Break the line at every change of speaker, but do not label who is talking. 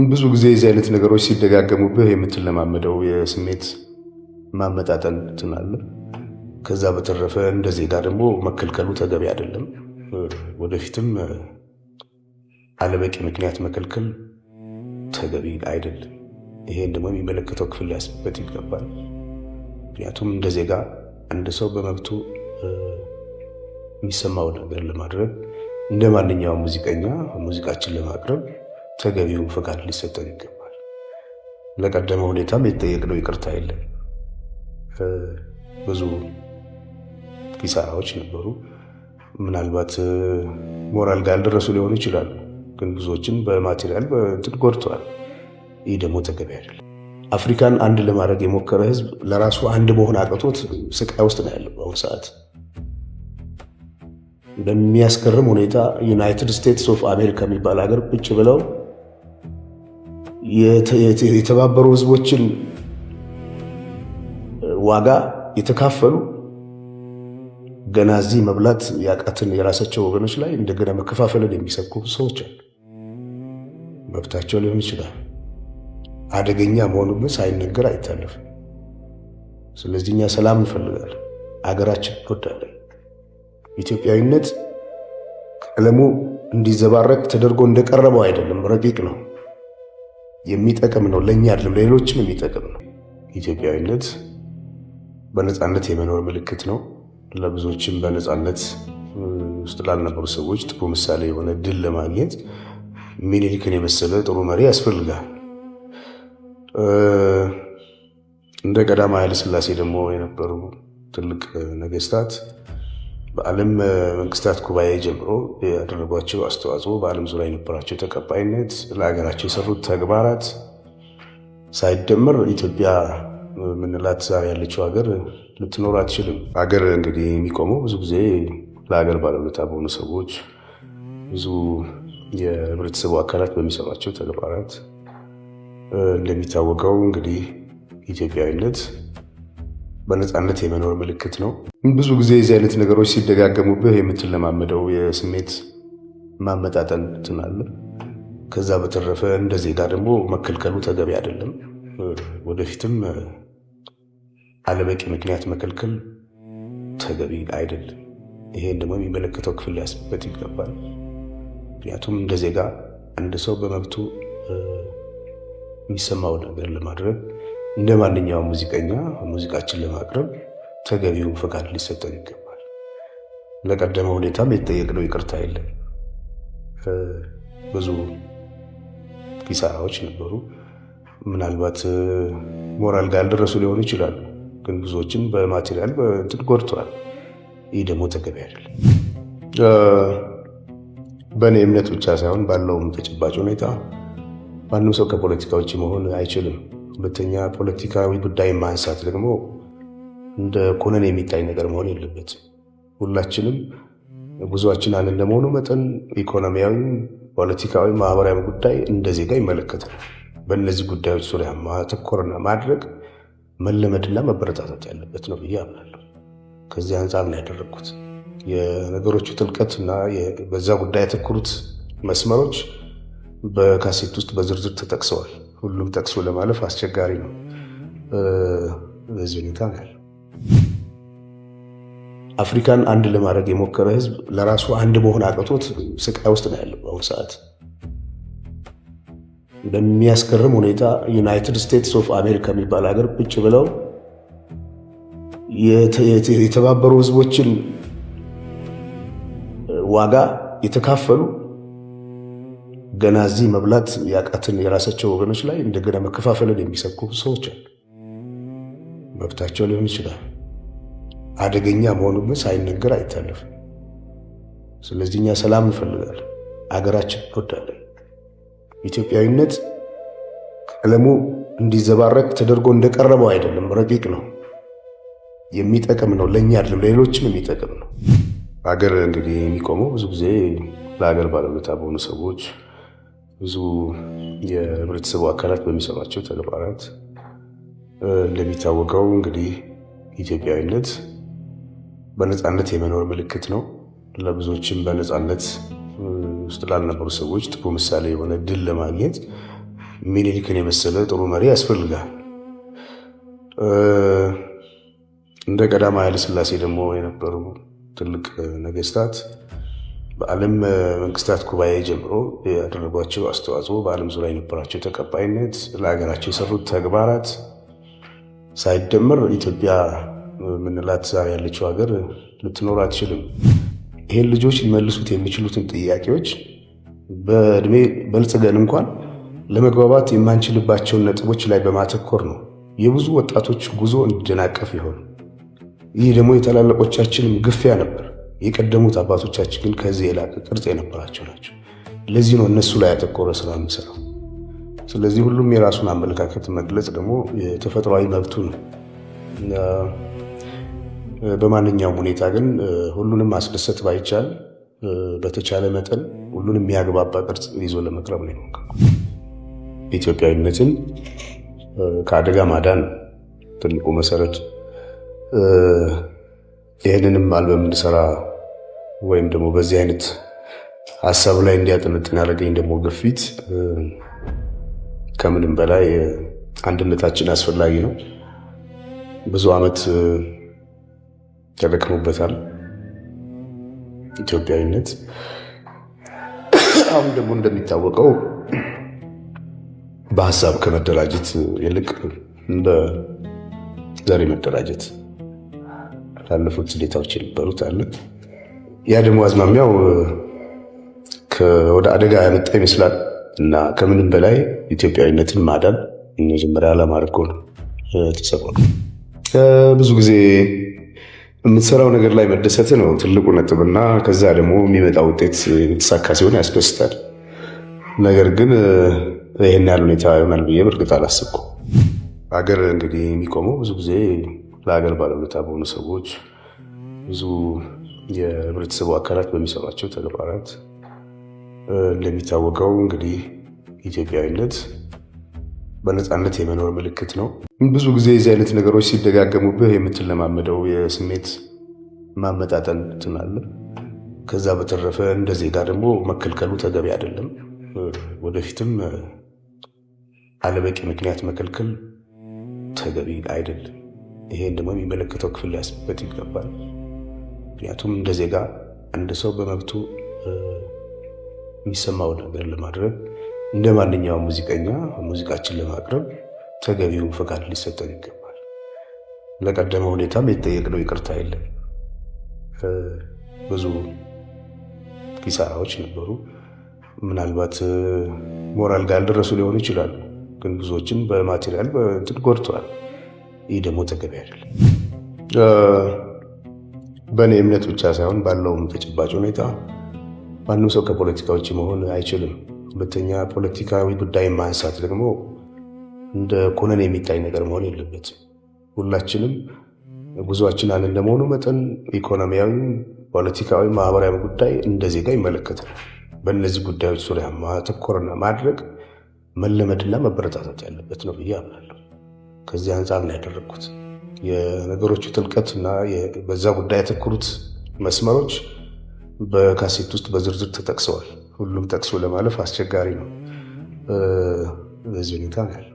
ብዙ ጊዜ የዚህ አይነት ነገሮች ሲደጋገሙብህ የምትለማመደው የስሜት ማመጣጠን እንትን አለ። ከዛ በተረፈ እንደ ዜጋ ደግሞ መከልከሉ ተገቢ አይደለም። ወደፊትም አለበቂ ምክንያት መከልከል ተገቢ አይደለም። ይሄን ደግሞ የሚመለከተው ክፍል ሊያስብበት ይገባል። ምክንያቱም እንደ ዜጋ አንድ ሰው በመብቱ የሚሰማው ነገር ለማድረግ እንደ ማንኛውም ሙዚቀኛ ሙዚቃችን ለማቅረብ ተገቢውን ፈቃድ ሊሰጠን ይገባል። ለቀደመ ሁኔታም የተጠየቅነው ይቅርታ የለም። ብዙ ኪሳራዎች ነበሩ። ምናልባት ሞራል ጋር ያልደረሱ ሊሆኑ ይችላሉ፣ ግን ብዙዎችን በ material በእንትን ጎድተዋል። ይህ ደግሞ ተገቢ አይደለም። አፍሪካን አንድ ለማድረግ የሞከረ ህዝብ ለራሱ አንድ መሆን አቅቶት ስቃይ ውስጥ ነው ያለው በአሁኑ ሰዓት። በሚያስገርም ሁኔታ United States of America የሚባል ሀገር ቁጭ ብለው የተባበሩ ህዝቦችን ዋጋ የተካፈሉ ገና እዚህ መብላት ያቃትን የራሳቸው ወገኖች ላይ እንደገና መከፋፈልን የሚሰብኩ ሰዎች አሉ። መብታቸው ሊሆን ይችላል። አደገኛ መሆኑ ግን ሳይነገር አይታለፍም። ስለዚህ እኛ ሰላም እንፈልጋለን፣ አገራችን እንወዳለን። ኢትዮጵያዊነት ቀለሙ እንዲዘባረቅ ተደርጎ እንደቀረበው አይደለም፣ ረቂቅ ነው፣ የሚጠቅም ነው። ለእኛ አይደለም ለሌሎችም የሚጠቅም ነው። ኢትዮጵያዊነት በነፃነት የመኖር ምልክት ነው። ለብዙዎችም በነፃነት ውስጥ ላልነበሩ ሰዎች ጥሩ ምሳሌ የሆነ ድል ለማግኘት ሚኒሊክን የመሰለ ጥሩ መሪ ያስፈልጋል። እንደ ቀዳማዊ ኃይለ ሥላሴ ደግሞ የነበሩ ትልቅ ነገስታት በዓለም መንግስታት ጉባኤ ጀምሮ ያደረጓቸው አስተዋጽኦ፣ በዓለም ዙሪያ የነበራቸው ተቀባይነት፣ ለሀገራቸው የሰሩት ተግባራት ሳይደመር ኢትዮጵያ ምንላት ዛሬ ያለችው ሀገር ልትኖር አትችልም። ሀገር እንግዲህ የሚቆመው ብዙ ጊዜ ለሀገር ባለውለታ በሆኑ ሰዎች፣ ብዙ የህብረተሰቡ አካላት በሚሰሯቸው ተግባራት። እንደሚታወቀው እንግዲህ ኢትዮጵያዊነት በነፃነት የመኖር ምልክት ነው። ብዙ ጊዜ የዚህ አይነት ነገሮች ሲደጋገሙብህ የምትለማመደው የስሜት ማመጣጠን እንትን አለ። ከዛ በተረፈ እንደ ዜጋ ደግሞ መከልከሉ ተገቢ አይደለም። ወደፊትም አለበቂ ምክንያት መከልከል ተገቢ አይደለም። ይሄን ደግሞ የሚመለከተው ክፍል ሊያስብበት ይገባል። ምክንያቱም እንደ ዜጋ አንድ ሰው በመብቱ የሚሰማው ነገር ለማድረግ እንደ ማንኛውም ሙዚቀኛ ሙዚቃችን ለማቅረብ ተገቢውን ፈቃድ ሊሰጠን ይገባል። ለቀደመ ሁኔታም የተጠየቅነው ይቅርታ የለም። ብዙ ኪሳራዎች ነበሩ። ምናልባት ሞራል ጋር ያልደረሱ ሊሆኑ ይችላሉ፣ ግን ብዙዎችን በ material በእንትን ጎድተዋል። ይህ ደግሞ ተገቢ አይደለም። በእኔ እምነት ብቻ ሳይሆን ባለውም ተጨባጭ ሁኔታ ማንም ሰው ከፖለቲካ ውጭ መሆን አይችልም። ሁለተኛ ፖለቲካዊ ጉዳይ ማንሳት ደግሞ እንደ ኮነን የሚታይ ነገር መሆን የለበትም። ሁላችንም ጉዟችን አንድ እንደመሆኑ መጠን ኢኮኖሚያዊ፣ ፖለቲካዊ፣ ማህበራዊ ጉዳይ እንደ ዜጋ ይመለከታል። በእነዚህ ጉዳዮች ዙሪያ ማተኮርና ማድረግ መለመድና መበረታታት ያለበት ነው ብዬ አምናለሁ። ከዚህ አንጻር ነው ያደረግኩት። የነገሮቹ ጥልቀት እና በዛ ጉዳይ ያተኮሩት መስመሮች በካሴት ውስጥ በዝርዝር ተጠቅሰዋል። ሁሉም ጠቅሶ ለማለፍ አስቸጋሪ ነው። በዚህ ሁኔታ ነው ያለው። አፍሪካን አንድ ለማድረግ የሞከረ ህዝብ ለራሱ አንድ መሆን አቅቶት ስቃይ ውስጥ ነው ያለው በአሁኑ ሰዓት። በሚያስገርም ሁኔታ United States of America የሚባል ሀገር ቁጭ ብለው የተባበሩ ህዝቦችን ዋጋ የተካፈሉ ገና እዚህ መብላት ያቃትን የራሳቸው ወገኖች ላይ እንደገና መከፋፈልን የሚሰብኩ ሰዎች አሉ። መብታቸው ሊሆን ይችላል። አደገኛ መሆኑ ግን ሳይነገር አይታለፍም። ስለዚህ እኛ ሰላም እንፈልጋለን፣ አገራችን እንወዳለን። ኢትዮጵያዊነት ቀለሙ እንዲዘባረቅ ተደርጎ እንደቀረበው አይደለም፣ ረቂቅ ነው፣ የሚጠቅም ነው። ለእኛ አይደለም ለሌሎችም የሚጠቅም ነው። ሀገር እንግዲህ የሚቆመው ብዙ ጊዜ ለሀገር ባለውለታ በሆኑ ሰዎች፣ ብዙ የህብረተሰቡ አካላት በሚሰሯቸው ተግባራት። እንደሚታወቀው እንግዲህ ኢትዮጵያዊነት በነፃነት የመኖር ምልክት ነው። ለብዙዎችም በነፃነት ውስጥ ላልነበሩ ሰዎች ጥሩ ምሳሌ የሆነ ድል ለማግኘት ሚኒሊክን የመሰለ ጥሩ መሪ ያስፈልጋል። እንደ ቀዳማዊ ኃይለ ሥላሴ ደግሞ የነበሩ ትልቅ ነገስታት በዓለም መንግስታት ጉባኤ ጀምሮ ያደረጓቸው አስተዋጽኦ፣ በዓለም ዙሪያ የነበራቸው ተቀባይነት፣ ለሀገራቸው የሰሩት ተግባራት ሳይደመር ኢትዮጵያ የምንላት ዛሬ ያለችው ሀገር ልትኖር አትችልም። ይህን ልጆች ሊመልሱት የሚችሉትን ጥያቄዎች በእድሜ በልጽገን እንኳን ለመግባባት የማንችልባቸውን ነጥቦች ላይ በማተኮር ነው የብዙ ወጣቶች ጉዞ እንዲደናቀፍ ይሆን። ይህ ደግሞ የታላላቆቻችንም ግፊያ ነበር። የቀደሙት አባቶቻችን ግን ከዚህ የላቀ ቅርጽ የነበራቸው ናቸው። ለዚህ ነው እነሱ ላይ ያተኮረ ስራ የምሰራው። ስለዚህ ሁሉም የራሱን አመለካከት መግለጽ ደግሞ የተፈጥሯዊ መብቱ ነው። በማንኛውም ሁኔታ ግን ሁሉንም ማስደሰት ባይቻል በተቻለ መጠን ሁሉንም የሚያግባባ ቅርጽ ይዞ ለመቅረብ ነው የሞከርኩት። ኢትዮጵያዊነትን ከአደጋ ማዳን ትልቁ መሰረት። ይህንንም አልበም እንድሰራ ወይም ደግሞ በዚህ አይነት ሀሳብ ላይ እንዲያጠነጥን ያደረገኝ ደግሞ ግፊት ከምንም በላይ አንድነታችን አስፈላጊ ነው። ብዙ ዓመት ተደክሞበታል ኢትዮጵያዊነት። አሁን ደግሞ እንደሚታወቀው በሀሳብ ከመደራጀት ይልቅ እንደ ዘር መደራጀት ላለፉት ሁኔታዎች የነበሩት አለ። ያ ደግሞ አዝማሚያው ወደ አደጋ ያመጣ ይመስላል እና ከምንም በላይ ኢትዮጵያዊነትን ማዳን መጀመሪያ ዓላማ አድርጎ ነው የተሰራው። ብዙ ጊዜ የምትሰራው ነገር ላይ መደሰት ነው ትልቁ ነጥብና ከዛ ደግሞ የሚመጣ ውጤት የተሳካ ሲሆን ያስደስታል። ነገር ግን ይህን ያህል ሁኔታ ይሆናል ብዬ በእርግጥ አላሰብኩም። ሀገር እንግዲህ የሚቆመው ብዙ ጊዜ ለሀገር ባለውለታ በሆኑ ሰዎች፣ ብዙ የህብረተሰቡ አካላት በሚሰሯቸው ተግባራት። እንደሚታወቀው እንግዲህ ኢትዮጵያዊነት በነፃነት የመኖር ምልክት ነው። ብዙ ጊዜ የዚህ አይነት ነገሮች ሲደጋገሙብህ የምትለማመደው የስሜት ማመጣጠን እንትን አለ። ከዛ በተረፈ እንደ ዜጋ ደግሞ መከልከሉ ተገቢ አይደለም። ወደፊትም አለበቂ ምክንያት መከልከል ተገቢ አይደለም። ይሄን ደግሞ የሚመለከተው ክፍል ሊያስብበት ይገባል። ምክንያቱም እንደ ዜጋ አንድ ሰው በመብቱ የሚሰማው ነገር ለማድረግ፣ እንደ ማንኛውም ሙዚቀኛ ሙዚቃችን ለማቅረብ ተገቢው ፈቃድ ሊሰጠን ይገባል። ለቀደመ ሁኔታም የተጠየቅነው ይቅርታ የለም። ብዙ ኪሳራዎች ነበሩ። ምናልባት ሞራል ጋር ያልደረሱ ሊሆኑ ይችላሉ፣ ግን ብዙዎችን በ material በእንትን ጎድተዋል። ይህ ደግሞ ተገቢ አይደለም። በእኔ እምነት ብቻ ሳይሆን ባለውም ተጨባጭ ሁኔታ ማንም ሰው ከፖለቲካ ውጭ መሆን አይችልም። ሁለተኛ ፖለቲካዊ ጉዳይ ማንሳት ደግሞ እንደ ኩነኔ የሚታይ ነገር መሆን የለበትም። ሁላችንም ጉዞአችን አንድ እንደመሆኑ መጠን ኢኮኖሚያዊ፣ ፖለቲካዊ፣ ማህበራዊ ጉዳይ እንደ ዜጋ ይመለከታል። በእነዚህ ጉዳዮች ዙሪያ ማተኮርና ማድረግ መለመድና መበረታታት ያለበት ነው ብዬ አምናለሁ። ከዚህ አንጻር ነው ያደረግኩት። የነገሮቹ ጥልቀት እና በዛ ጉዳይ ያተኮሩት መስመሮች በካሴት ውስጥ በዝርዝር ተጠቅሰዋል። ሁሉም ጠቅሶ ለማለፍ አስቸጋሪ ነው። በዚህ ሁኔታ ነው ያለው።